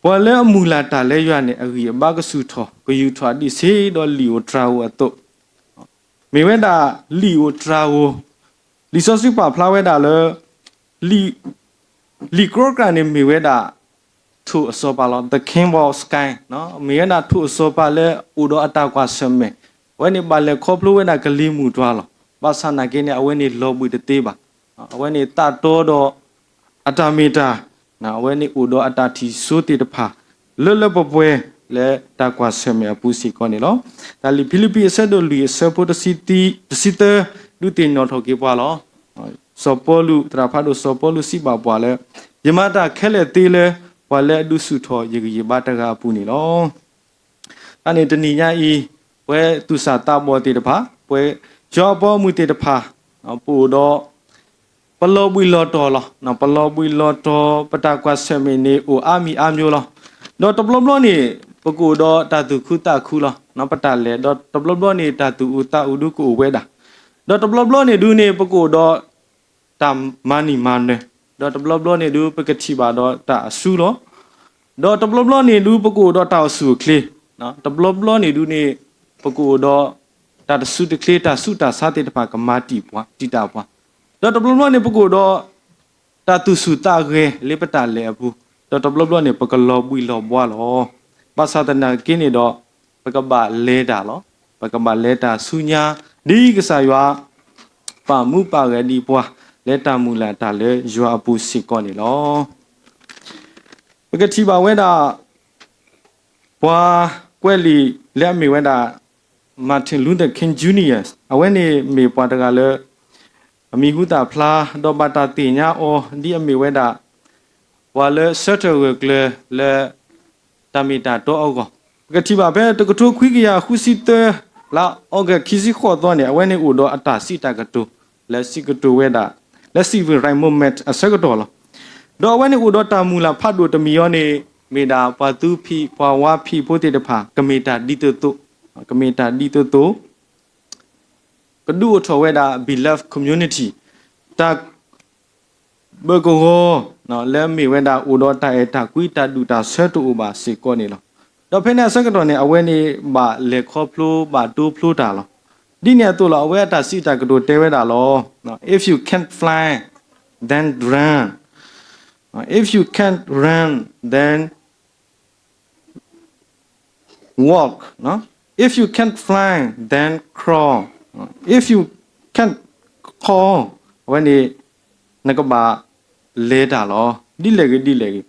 ပှၤလၢအမုၢ်လၢ်တၢ်လၢယွၤန့ၣ် အဂံၢ်အဘါကဆူၣ်ထီၣ် ကယူၤထီၣ်ဒ်စ့ဒီးလံာ်ဧိၤတြၤဧိၤအသိး, မ့ၢ်ဝဲဒၣ်လံာ်ဧိၤတြၤဧိၤ, လံာ်စီဆှံပာ်ဖျါဝဲဒၣ်လၢ လံာ်ကြီကြးန့ၣ်မ့ၢ်ဝဲဒၣ် ထိၣ်အစီၤပၤလီၤ. The King of Sky မ့ၢ်ဝဲဒၣ်ထိၣ်အစီၤပၤလၢအိၣ်ဒီးအတၢ်ကွၢ်ဆၢၣ်မဲာ်, အဝဲန့ၣ်ဘၣ်လဲၤခီဖျိဝဲဒၣ်ကလံၤမုၢ်တွၤလီၤ. ဘၣ်ဆၣ်နာ်က့န့ၣ် အဝဲန့ၣ်လီၤဘှံးတသ့ဘၣ်. အဝဲန့ၣ်သးတီဒီးအတၢ်မ့ၢ်တၢ်, အဝဲန့ၣ်အိၣ်ဒီးအတၢ်ထံၣ်စိသ့ၣ်တဖၣ် လၢလၢပှဲၤပှဲၤလၢတၢ်ကွၢ်ဆၢၣ်မဲာ်အပူၤစ့ၢ်ကီးန့ၣ်လီၤ. တၢ်လံာ်ဖံလံးပံးအဆၢဒိၣ်လွံၢ်အဆၢဖိတဆံ, တဆံသၢ ဒုးသ့ၣ်နီၣ်ထီၣ်က့ၤပှၤလီၤ. စီၤပီလူး, သရၣ်ဖးဒိၣ်စီၤပီလူးစံးဘၣ်ပှၤလၢ ယမၤတၢ်ခဲလၢာ်သ့လၢ ပှၤလၢအဒုးဆူၣ်ထီၣ်ယဂံၢ်ယဘါတဂၤအပူၤန့ၣ်လီၤ. တၢ်န့ၣ်တနံၤညါအံၤ, ပှၤသူၣ်စၢ်သးဘီၣ်သ့ၣ်တဖၣ်, ပှၤယွၤအပိာ်မုၣ်သ့ၣ်တဖၣ်, ပအိၣ်ဒီး ပလီၤဘှံးလီၤတီၤလီၤ. ပလီၤဘှံးလီၤတီၤ ပတၢ်ကွၢ်ဆၢၣ်မဲာ်န့ၣ်အိၣ်အါမံၤအါမျိၤလီၤ. ဒီးတဘျီဘျီန့ၣ် ပကအိၣ်ဒီးတၢ်သူၣ်ခုသးခုလီၤ. ပတၢ်လဲၤ, ဒီးတဘျီဘျီန့ၣ် တၢ်သူၣ်အုးသးအုးဒုးကအိၣ်ဝဲဒၣ်. ဒီးတဘျီဘျီန့ၣ်ဒုးန့ၣ် ပကအိၣ်ဒီး တၢ်မၤနံၣ်မၤနၢၤ, ဒီးတဘျီဘျီန့ၣ်ဒုး ပကထံၣ်ဘၣ်ဒီးတၢ်အစုလီၤ. ဒီးတဘျီဘျီန့ၣ်ဒုး ပကအိၣ်ဒီးတၢ်အိၣ်ဆူၣ်အိၣ်ချ့, တဘျီဘျီန့ၣ်ဒုးန့ၣ် ပကအိၣ်ဒီးတၢ်တစုတချ့ တၢ်ဆူးတၢ်ဆါသ့ၣ်တဖၣ်ကမၤတံာ်ပှၤ, တံာ်တာ်ပှၤ, ဒီးတဘျီဘျီန့ၣ် ပကအိၣ်ဒီး တၢ်သူၣ်ဆူၣ်သးဂဲၤလၢပတၢ်လဲၤအပူၤ, ဒီးတဘျီဘျီန့ၣ် ပကလီၤဘှံးလီၤဘှါလီၤ. ဘၣ်ဆၣ်သနာ်က့န့ၣ်ဒီး ပကဘၣ်လဲၤတၢ်လီၤ. ပကဘၣ်လဲၤတၢ်ဆူညါ ဒ်ကစၢ်ယွၤ ပာ်မူပာ်ဂဲၤဒံးပှၤ လၢတၢ်မုၢ်လၢ်တၢ်လၢယွၤအပူၤစ့ၢ်ကီးန့ၣ်လီၤ. ပကထံၣ်ဘၣ်ဝဲဒၣ် ပှၤကွဲးလံာ်လၢအမ့ၢ်ဝဲဒၣ် Martin Luther King Junior အဝဲန့ၣ်မ့ၢ်ပှၤတဂၤလၢ အမံၤဟူသၣ်ဖျါ ဒီးဘၣ်တၢ်သ့ၣ်ညါအီၤ ဒ်အမ့ၢ်ဝဲဒၣ် ပှၤလၢဆၢထၢၣ်ဂၢၢ်ကျၢၤလၢ တၢ်မ့ၢ်တၢ်တီအဂီၢ်, ပကထံၣ်ဘၣ်ဖဲတကထိခွံကယၤဃုဆံသၢ လါအီကူးခံဆံဃိးသီန့ၣ် အဝဲန့ၣ်အိၣ်ဒီးအတၢ်စံးတၢ်ကတိၤ လၢစံးကတိၤဝဲဒၣ် လၢ Civil Rights Movement အဆၢကတီၢ်လီၤ. ဒီးအဝဲန့ၣ်အိၣ်ဒီးတၢ်မုၢ်လၢ်ဖးဒိၣ်တမံၤအံၤန့ၣ် မ့ၢ်ဒၣ်ပှၤသူဖံးပှၤဝါဖံးဖိသ့ၣ်တဖၣ် ကမ့ၢ်တၢ်ဒ်သိးသိး, ကမ့ၢ်တၢ်ဒ်သိးသိး ကဒုးအိၣ်ထီၣ်ဝဲဒၣ် beloved community တၢ် ဘၢကဝီၤ လၢမ့ၢ်ဝဲဒၣ်အိၣ်ဒီးတၢ်အဲၣ်တၢ်ကွံတၢ်ဒူၣ်တၢ်ဆၢတအိၣ်ဘၣ်စ့ၢ်ကီးန့ၣ်လီၤ. ဒီးဖဲန့ၣ်အဆၢကတီၢ်န့ၣ် အဝဲန့ၣ်ဘၣ်လဲၤခီဖျိဘၣ်ဒိဖျိတၢ်လီၤ. ဒ်န့ၣ်အသိးလီၤ အဝဲအတၢ်စံးတၢ်ကတိၤတဲဝဲဒၣ်လီၤ. If you can't fly, then run. If you can't run, then walk. If you can't fly, then crawl. If you can't crawl, အဝဲန့ၣ် နကဘၣ်လဲၤတၢ်လီၤ. ဒ်လဲၣ်ဂ့ၤဒ်လဲၣ်ဂ့ၤ,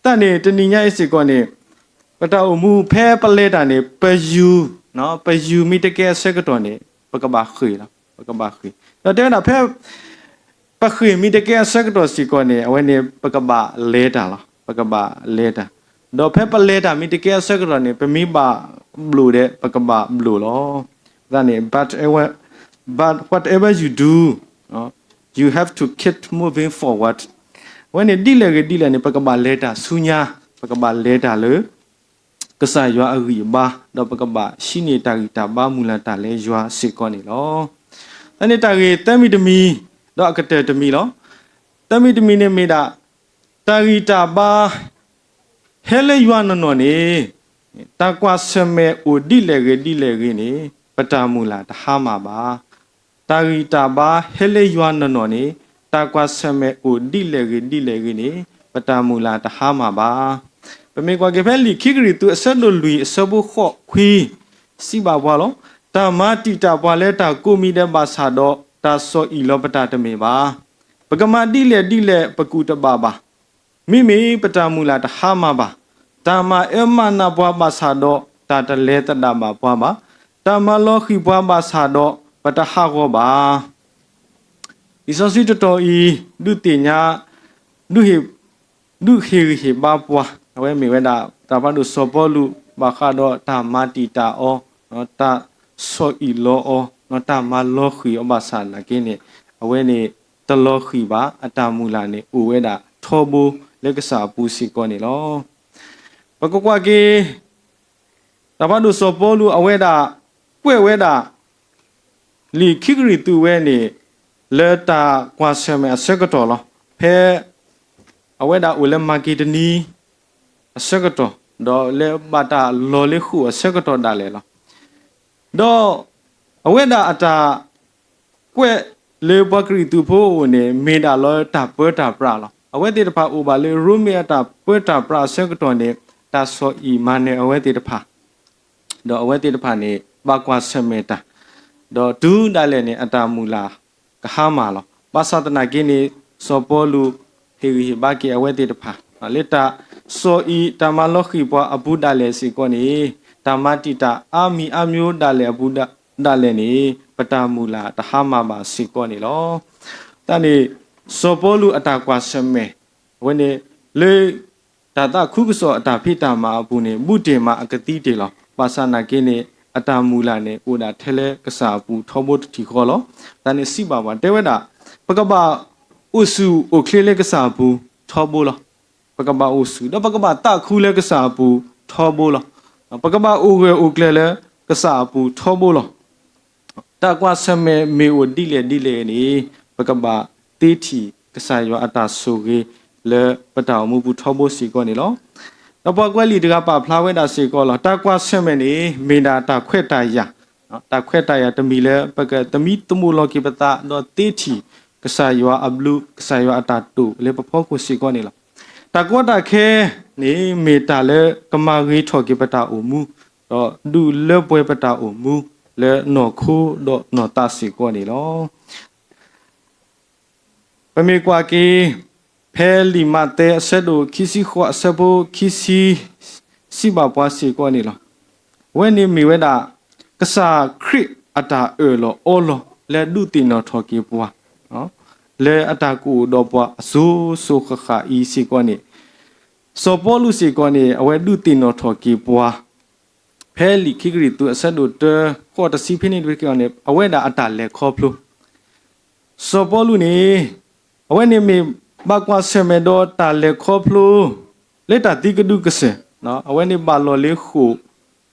တၢ်န့ၣ်တနံၤညါအံၤစ့ၢ်ကီးန့ၣ် ပတၢ်အိၣ်မူဖဲပလဲၤတၢ်န့ၣ် ပယူၤ, ပယူၤမ့ၢ်တကဲအဆၢကတီၢ်န့ၣ် ပကဘၣ်ဃ့ၢ်လီၤ, ပကဘၣ်ဃ့ၢ်. ဒီးတဲဝဲဒၣ်ဖဲ ပဃ့ၢ်မ့ၢ်တကဲအဆၢကတီၢ်စ့ၢ်ကီးန့ၣ် အဝဲန့ၣ် ပကဘၣ်လဲၤတၢ်လီၤ, ပကဘၣ်လဲၤတၢ်. ဒီးဖဲပလဲၤတၢ်မ့ၢ်တကဲအဆၢကတီၢ်န့ၣ် ပမ့ၢ်ဘၣ်ဘျိၣ်ဒီး ပကဘၣ်ဘျိၣ်လီၤ. သတးန့ၣ် but whatever you do, you have to keep moving forward. အဝဲန့ၣ်ဒ်လဲၣ်ဂ့ၤဒ်လဲၣ်န့ၣ် ပကဘၣ်လဲၤတၢ်ဆူညါ, ပကဘၣ်လဲၤတၢ်လၢ ကစၢ်ယွၤအဂံၢ်အဘါ, ဒီးပကဘၣ်ဟံးန့ၢ်တၢ်ဂံၢ်တၢ်ဘါမုၢ်လၢ်တၢ်လၢယွၤစ့ၢ်ကီးန့ၣ်လီၤ. သတးန့ၣ်တၢ်ဂ့ၢ်သၢမံၤတမံၤ, ဒီးအကတၢၢ်တမံၤလီၤ. သၢမံၤတမံၤန့ၣ်မ့ၢ်ဒၣ် တၢ်ဂံၢ်တၢ်ဘါ ဟဲလၢယွၤနီၢ်နီၢ်န့ၣ် တၢ်ကွၢ်ဆၢၣ်မဲာ်အိၣ်ဒ်လဲၣ်ဂ့ၤဒ်လဲၣ်ဂ့ၤန့ၣ် ပတၢ်မုၢ်လၢ်တဟါမၢ်ဘၣ်. တၢ်ဂံၢ်တၢ်ဘါဟဲလၢယွၤနီၢ်နီၢ်န့ၣ် တၢ်ကွၢ်ဆၢၣ်မဲာ်အိၣ်ဒ်လဲၣ်ဂ့ၤဒ်လဲၣ်ဂ့ၤန့ၣ် ပတၢ်မုၢ်လၢ်တဟါမၢ်ဘၣ်. ပမ့ၢ်ကွၢ်က့ၤဖဲလံာ်ခံကရံၣ်သူးအဆၢဒိၣ်လွံၢ်အဆၢဖိဃိးခွံ စံးဘၣ်ပှၤလီၤ. တၢ်မၤတံာ်တာ်ပှၤလၢတၢ်ကိးမံၤဒဲးဘၣ်ဆၣ်ဒီး တၢ်ဆီၣ်အံၣ်လီၤပတၢ်တမ့ၢ်ဘၣ်. ပကမၤဒ်လဲၣ်ဒ်လဲၣ်ပကူၣ်တဘၣ်ဘၣ်. မ့မ့ၢ်ပတၢ်မုၢ်လၢ်တဟါမၢ်ဘၣ်. တၢ်မၤအၢမၤနးပှၤဘၣ်ဆၣ်ဒီး တၢ်တလဲၤသဒၣ်ဘၣ်ပှၤဘၣ်. တၢ်မၤလီၤဃံၤပှၤဘၣ်ဆၣ်ဒီး ပတဟးဂီၤဘၣ်. လံာ်စီဆှံတတီၤအံၤ ဒုးသ့ၣ်ညါ ဒုးဟ့ၣ် ဒုးဟ့ၣ်ဂံၢ်ဟ့ၣ်ဘါပှၤ အဝဲမ့ၢ်ဝဲဒၣ် တၢ်ဖးဒိၣ်စီၤပီလူး ဘၣ်ဃးဒီးတၢ်မၤတံာ်တာ်အီၤ, တၢ်ဆီၣ်အံၣ်လီၤအီၤ, တၢ်မၤလီၤဃံၤအီၤဘၣ်ဆၣ်နာ်က့န့ၣ် အဝဲန့ၣ် တလီၤဃံၤဘၣ် အတၢ်မုၢ်လၢ်န့ၣ် အိၣ်ဝဲဒၣ်ထီဘိလၢကစၢ်အပူၤစ့ၢ်ကီးန့ၣ်လီၤ. ပကကွၢ်က့ၤ တၢ်ဖးဒိၣ်စီၤပီလူးအဝဲဒၣ် ကွဲးဝဲဒၣ် လံာ်ခံကရံၣ်သူးဝဲန့ၣ် လၢတၢ်ကွၢ်ဆၢၣ်မဲာ်အဆၢကတီၢ်လီၤ. ဖဲ အဝဲဒၣ်အိၣ်လၢမၤက့ဒနံ အဆၢကတီၢ်, ဒီးလၢဘၣ်တၢ်လီၤလၢဃိာ်အဆၢကတီၢ်ဒၣ်လဲာ်လီၤ. ဒီး အဝဲဒၣ်အတၢ် ကွဲးလၢပှၤကရံၣ်သူးဖိအအိၣ်န့ၣ် မ့ၢ်ဒၣ်လီၤတၢ်ပၢတၢ်ပြးလီၤ. အဝဲသ့ၣ်တဖၣ်အိၣ်ဘၣ်လၢရိမ့ၤအတၢ်ပၢတၢ်ပြးအဆၢကတီၢ်န့ၣ် တၢ်ဆီၣ်အံၣ်မၤနၢၤအဝဲသ့ၣ်တဖၣ် ဒီးအဝဲသ့ၣ်တဖၣ်န့ၣ် ဘၣ်ကွၢ်ဆၢၣ်မဲာ်တၢ်, ဒီးတုၤဒၣ်လဲာ်န့ၣ် အတၢ်မုၢ်လၢ်ကဟါမၢ်လီၤ. ဘၣ်ဆၣ်သနာ်က့န့ၣ် စီၤပီလူး ဟ့ၣ်ဂံၢ်ဟ့ၣ်ဘါက့ၤအဝဲသ့ၣ်တဖၣ် လၢတၢ်ဆီၣ်အံၣ်တၢ်မၤလီၤဃံၤပှၤအပူၤဒၣ်လဲာ်စ့ၢ်ကီးန့ၣ် တၢ်မၤတံာ်တာ်အါမံၤအါမျိုးဒၣ်လဲာ်အပူၤဒၣ်လဲာ်န့ၣ် ပတၢ်မုၢ်လၢ်တဟါမၢ်ဘၣ်စ့ၢ်ကီးန့ၣ်လီၤ. တၢ်န့ၣ် စီၤပီလူးအတၢ်ကွၢ်ဆၢၣ်မဲာ် အဝဲန့ၣ် လၢ တၢ်သးခုကစီၣ်အတၢ်ဖံးတၢ်မၤအပူၤန့ၣ် ဘူးတ့ၢ်မးအကသံတ့ၢ်လီၤ. ဘၣ်ဆၣ်နာ်က့န့ၣ် အတၢ်မုၢ်လၢ်န့ၣ် အိၣ်ဒၣ်ထဲလၢကစၢ်အပူၤထီဘိတထံၣ်ဃီလီၤ. တၢ်န့ၣ်စံးဘၣ်ပှၤတဲဝဲဒၣ် ပကဘၣ်အိၣ်ဆူၣ်အိၣ်ချ့လၢကစၢ်အပူၤထီဘိလီၤ. ပကဘၣ်အိၣ်ဆူၣ် ဒီးပကဘၣ်သးခုလၢကစၢ်အပူၤထီဘိလီၤ. ပကဘၣ်အိၣ်ဂၢၢ်အိၣ်ကျၢၤလၢကစၢ်အပူၤထီဘိလီၤ. တၢ်ကွၢ်ဆၢၣ်မဲာ်မ့ၢ်အိၣ်ဒ်လဲၣ်ဒ်လဲၣ်န့ၣ် ပကဘၣ်သ့ထံၣ်ကစၢ်ယွၤအတၢ်ဆိၣ်ဂ့ၤလၢပတၢ်အိၣ်မူပူၤထီဘိစ့ၢ်ကီးန့ၣ်လီၤ. ဒီးပှၤကွဲးလံာ်တဂၤပာ်ဖျါဝဲဒၣ်စ့ၢ်ကီးလီၤ. တၢ်ကွၢ်ဆၢၣ်မဲာ်န့ၣ် မ့ၢ်ဒၣ်တၢ်ခွဲးတၢ်ယာ်, တၢ်ခွဲးတၢ်ယာ်တမံၤလၢ ပကသမံသမိးလီၤက့ၤပသး ဒီးသ့ထံၣ်ကစၢ်ယွၤအဘျုး ကစၢ်ယွၤအတၢ်တိာ်လၢပဖီခိၣ်စ့ၢ်ကီးန့ၣ်လီၤ. တၢ်ကီတၢ်ခဲန့ၣ် မ့ၢ်တၢ်လၢကမၤဂ့ၤထီၣ်က့ၤပတၢ်အိၣ်မူ, ဒီးဒုးလၢပှဲၤပတၢ်အိၣ်မူလၢနီၢ်ခိဒီးနီၢ်သးစ့ၢ်ကီးန့ၣ်လီၤ. ပမ့ၢ်ကွၢ်က့ၤ ဖဲလံာ်မးသဲအဆၢဒိၣ်ခံဆံဃိးအဆၢဖိခံဆံ စံးဘၣ်ပှၤစ့ၢ်ကီးန့ၣ်လီၤ. အဝဲန့ၣ်မ့ၢ်ဝဲဒၣ် ကစၢ်ခရံာ်အတၢ်အၢၣ်လီၤအီလီၤလၢဒုးသ့ၣ်နီၣ်ထီၣ်က့ၤပှၤ လၢအတၢ်ကအိၣ်ဒီးပှၤအစိၤစိၤဃၣ်ဃၣ်အံၤစ့ၢ်ကီးန့ၣ် စီၤပီလူးစ့ၢ်ကီးန့ၣ် အဝဲဒုးသ့ၣ်နီၣ်ထီၣ်က့ၤပှၤ ဖဲလံာ်ခံကရံၣ်သူးအဆၢဒိၣ်တၢ ဃိးတဆံဖဲန့ၣ်တဖဲန့ၣ် အဝဲဒၣ်အတၢ်လဲၤခီဖျိ စီၤပီလူးန့ၣ် အဝဲန့ၣ်မ့ၢ်ဘၣ်ကွၢ်ဆၢၣ်မဲာ်ဒီးတၢ်လဲၤခီဖျိ လၢတၢ်သံကဒုကစၢၢ်, အဝဲန့ၣ်ဘၣ်လီၤလၢဃိာ်,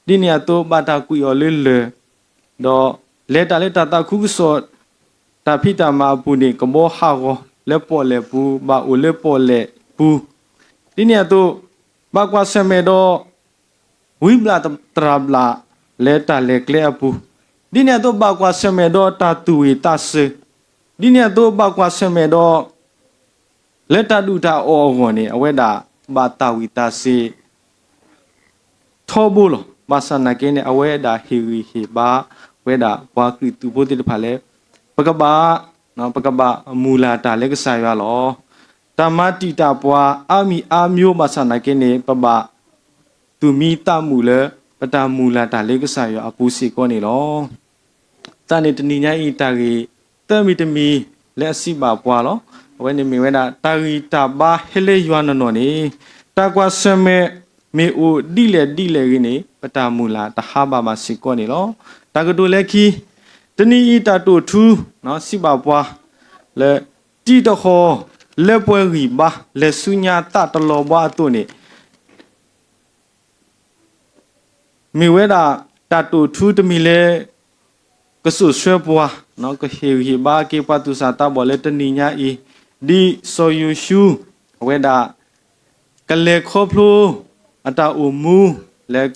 ဒ်န့ၣ်အသိးဘၣ်တၢ်ကွံာ်အီၤလၢလၢၢ်, ဒီးလဲၤတၢ်လၢတၢ်သးခုကစီၣ် တၢ်ဖံးတၢ်မၤအပူၤန့ၣ် ကဘီဟးဂီၤလၢပီၣ်လဲၣ်ပူၤ, ဘၣ်အိၣ်လၢပီၣ်လဲၣ်ပူၤ, ဒ်န့ၣ်အသိး ဘၣ်ကွၢ်ဆၢၣ်မဲာ်ဒီး ဝံဘျၣ်သရၣ်ဘျၣ်လၢတၢ်လဲၤကျဲအပူၤ, ဒ်န့ၣ်အသိးဘၣ်ကွၢ်ဆၢၣ်မဲာ်ဒီးတၢ်သူၣ်ဝံၣ်သးစၢၤ, ဒ်န့ၣ်အသိးဘၣ်ကွၢ်ဆၢၣ်မဲာ်ဒီး လၢတၢ်ဒုၣ်တၢ်အီၣ်အဂီၢ်န့ၣ် အဝဲဒၣ်ဘၣ်သးဝံၣ်သးစၢၤ ထီဘိလီၤ. ဘၣ်ဆၣ်နာ်က့န့ၣ် အဝဲဒၣ်ဟ့ၣ်ဂံၢ်ဟ့ၣ်ဘါဝဲဒၣ်ပှၤခရံာ်သူဖိသ့ၣ်တဖၣ်လၢ ပကဘၣ် ပကဘၣ်မုၢ်လၢ်တၢ်လၢကစၢ်ယွၤလီၤ. တၢ်မၤတံာ်တာ်ပှၤအါမံၤအါမံၤဘၣ်ဆၣ်နာ်က့န့ၣ် ပဘၣ်သူၣ်မံသးမုာ်လၢ ပတၢ်မုၢ်လၢ်တၢ်လၢကစၢ်ယွၤအပူၤစ့ၢ်ကီးန့ၣ်လီၤ. တၢ်န့ၣ်တနံၤညါအံၤ တၢ်ဂ့ၢ်သၢမံၤတမံၤလၢအစံးဘၣ်ပှၤလီၤ. အဝဲန့ၣ်မ့ၢ်ဝဲဒၣ် တၢ်ဂံၢ်တၢ်ဘါဟဲလၢယွၤနီၢ်နီၢ်န့ၣ် တၢ်ကွၢ်ဆၢၣ်မဲာ်မ့ၢ်အိၣ်ဒ်လဲၣ်ဒ်လဲၣ်ဂ့ၤန့ၣ် ပတၢ်မုၢ်လၢ်တဟါဘၣ်ဘၣ်စ့ၢ်ကီးန့ၣ်လီၤ. တၢ်ကတိၤလၢခံ တနံၤအံၤတၢ်တိာ်ထူ စံးဘၣ်ပှၤ လၢ တံးတဟီၣ်လၢပှဲၤဂံၢ်ဘါ လဲၤဆူညါသးတလီၤဘှါအသိးန့ၣ် မ့ၢ်ဝဲဒၣ်တၢ်တိာ်ထူတမံၤလၢ ကစိာ်ဆှၢပှၤ ကဟ့ၣ်ဂံၢ်ဟ့ၣ်ဘါက့ၤပှၤသူၣ်စၢ်သးဘီၣ်လၢတနံၤညါအံၤ ဒ်စီၤယိၤၡူ အဝဲဒၣ် ကလဲၤခီဖျိ အတၢ်အိၣ်မူ လၢ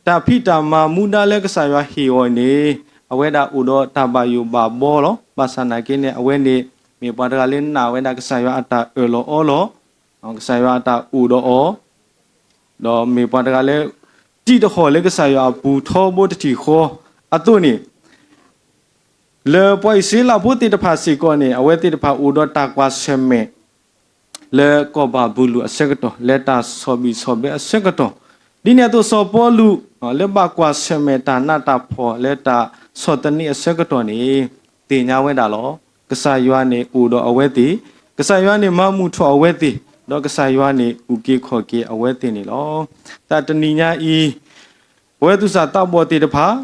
တၢ်ဖံးတၢ်မၤမူဒါလၢကစၢ်ယွၤဟ့ၣ်အီၤန့ၣ် အဝဲဒၣ်အိၣ်ဒီးတၢ်ဘၣ်ယိၣ်ဘၣ်ဘီလီၤ. ဘၣ်ဆၣ်နာ်က့န့ၣ် အဝဲန့ၣ် မ့ၢ်ပှၤတဂၤလၢနာ်ဝဲဒၣ်ကစၢ်ယွၤအတၢ်အၢၣ်လီၤအီလီၤ ကစၢ်ယွၤအတၢ်အိၣ်ဒီးအီၤ ဒီးမ့ၢ်ပှၤတဂၤလၢ တံးတဟီၣ်လၢကစၢ်ယွၤအပူၤထီဘိတထံၣ်ဃီအသိးန့ၣ် လၢပှၤအံၣ်စရ့လးဖိသ့ၣ်တဖၣ်စ့ၢ်ကီးန့ၣ် အဝဲသ့ၣ်တဖၣ်အိၣ်ဒီးတၢ်ကွၢ်ဆၢၣ်မဲာ် လၢကီၢ်ဘၤဘူလိၣ်အဆၢကတီၢ် လၢတၢ်ဆီၣ်ဘံၣ်ဆီၣ်ဘၢအဆၢကတီၢ်, ဒ်န့ၣ်အသိးစီၤပီလူး လၢဘၣ်ကွၢ်ဆၢၣ်မဲာ်တၢ်နးတၢ်ဖှီၣ်လၢတၢ်ဆီၣ်သနံးအဆၢကတီၢ်န့ၣ် သ့ၣ်ညါဝဲဒၣ်လီၤ. ကစၢ်ယွၤန့ၣ်အိၣ်ဒီးအဝဲသ့ၣ်, ကစၢ်ယွၤန့ၣ်မၤမုာ်ထီၣ်အဝဲသ့ၣ်, ဒီးကစၢ်ယွၤန့ၣ်အုၣ်က့ၤခီၣ်က့ၤအဝဲသ့ၣ်န့ၣ်လီၤ. တၢ်တနံၤညါအံၤ ပဝဲသူၣ်စၢ်သးဘီၣ်သ့ၣ်တဖၣ်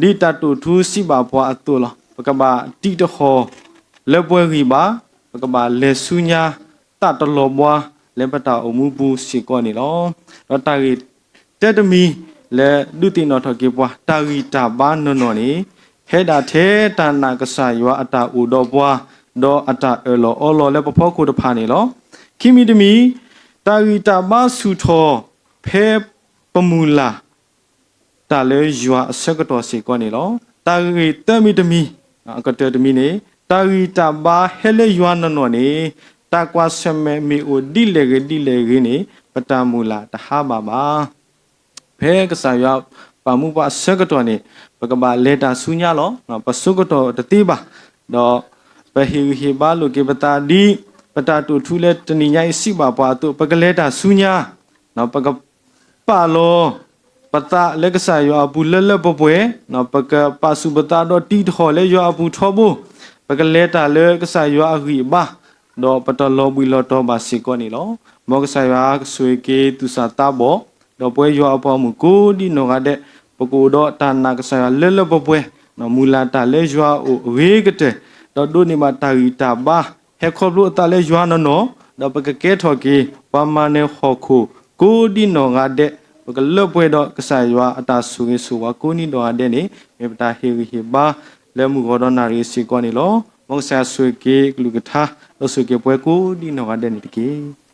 ဒ်တၢ်တိာ်ထူစံးဘၣ်ပှၤအသိးလီၤ. ပကဘၣ်တံးတဟီၣ်လၢပှဲၤဂံၢ်ဘါ, ပကဘၣ်လဲၤဆူညါသးတလီၤဘှါ လၢပတၢ်အိၣ်မူပူၤစ့ၢ်ကီးန့ၣ်လီၤ. ဒီးတၢ်ဂ့ၢ်တၢတမံၤ လၢဒုးသ့ၣ်နီၣ်ထီၣ်က့ၤပှၤ တၢ်ဂံၢ်တၢ်ဘါနီၢ်နီၢ်န့ၣ် ဟဲဒၣ်ထဲတၢ်နာ်ကစၢ်ယွၤအတၢ်အိၣ်ဒီးပှၤ, ဒီးအတၢ်အၢၣ်လီၤအီလီၤလၢပဖီခိၣ်တဖၣ်န့ၣ်လီၤ. ခံမံၤတမံၤ တၢ်ဂံၢ်တၢ်ဘါဆူၣ်ထီၣ် ဖဲပမုၢ်လၢ် တၢ်လၢယွၤအဆၢကတီၢ်စ့ၢ်ကီးန့ၣ်လီၤ. တၢ်ဂ့ၢ်သၢမံၤတမံၤ, အကတၢၢ်တမံၤန့ၣ် တၢ်ဂံၢ်တၢ်ဘါဟဲလၢယွၤနီၢ်နီၢ်န့ၣ် တၢ်ကွၢ်ဆၢၣ်မဲာ်မ့ၢ်အိၣ်ဒ်လဲၣ်ဂ့ၤဒ်လဲၣ်ဂ့ၤန့ၣ် ပတၢ်မုၢ်လၢ်တဟါဘၣ်ဘၣ်. ဖဲကစၢ်ယွၤပာ်မူပှၤအဆၢကတီၢ်န့ၣ် ပကဘၣ်လဲၤတၢ်ဆူညါလီၤ. ပဆိကတီၢ်တသ့ဘၣ်, ဒီးပဟ့ၣ်ဂံၢ်ဟ့ၣ်ဘါလိာ်က့ၤပသးဒ် ပတၢ်တိာ်ထူလၢတနံၤညါအံၤစံးဘၣ်ပှၤအသိး ပကလဲၤတၢ်ဆူညါ, ပက ပာ်လီၤပသးလၢကစၢ်ယွၤအပူၤလၢလၢပှဲၤပှဲၤ, ပကပာ်ဆူၣ်ပသးဒီးတံးတဟီၣ်လၢယွၤအပူၤထီဘိ, ပကလဲၤတၢ်လၢကစၢ်ယွၤအဂံၢ်အဘါ, ဒီးပတလီၤဘှံးလီၤတီၤဘၣ်စ့ၢ်ကီးန့ၣ်လီၤ. မ်ကစၢ်ယွၤကဆိၣ်ဂ့ၤက့ၤသူၣ်စၢ်သးဘီၣ်, ဒီးပဝဲယွၤအပှၤဂီၢ်မုၢ်ကိးဒံနီၢ်ဂၤဒဲး, ပကအိၣ်ဒီးတၢ်နာ်ကစၢ်ယွၤလၢလၢပှဲၤပှဲၤ, မုၢ်လၢ်တၢ်လၢယွၤအအိၣ်အဂ့ၤကတၢၢ်, ဒီးဒိးန့ၢ်ဘၣ်တၢ်ဂံၢ်တၢ်ဘါ ဟဲခီဖျိအသးလၢယွၤနီၢ်နီၢ်, ဒီးပကကဲထီၣ်က့ၤပှၤမၤနၢၤဟီၣ်ခိၣ်ကိးဒံနီၢ်ဂၤဒဲး, ပကလၢပှဲၤဒီးကစၢ်ယွၤအတၢ်ဆိၣ်ဂ့ၤဆိၣ်ဝါကိးဒံနီၢ်ဂၤဒဲးန့ၣ် မ့ၢ်ပတၢ်ဟ့ၣ်ဂံၢ်ဟ့ၣ်ဘါလၢမုၢ်ဂီၤဒီးနၣ်ရံၣ်စ့ၢ်ကီးန့ၣ်လီၤ. မ်ကစၢ်ယွၤဆိၣ်ဂ့ၤက့ၤအကလုၢ်ကထါ, ဒီးဆိၣ်ဂ့ၤက့ၤပှၤကိးဒံနီၢ်ဂၤဒဲးန့ၣ်တက့ၢ်.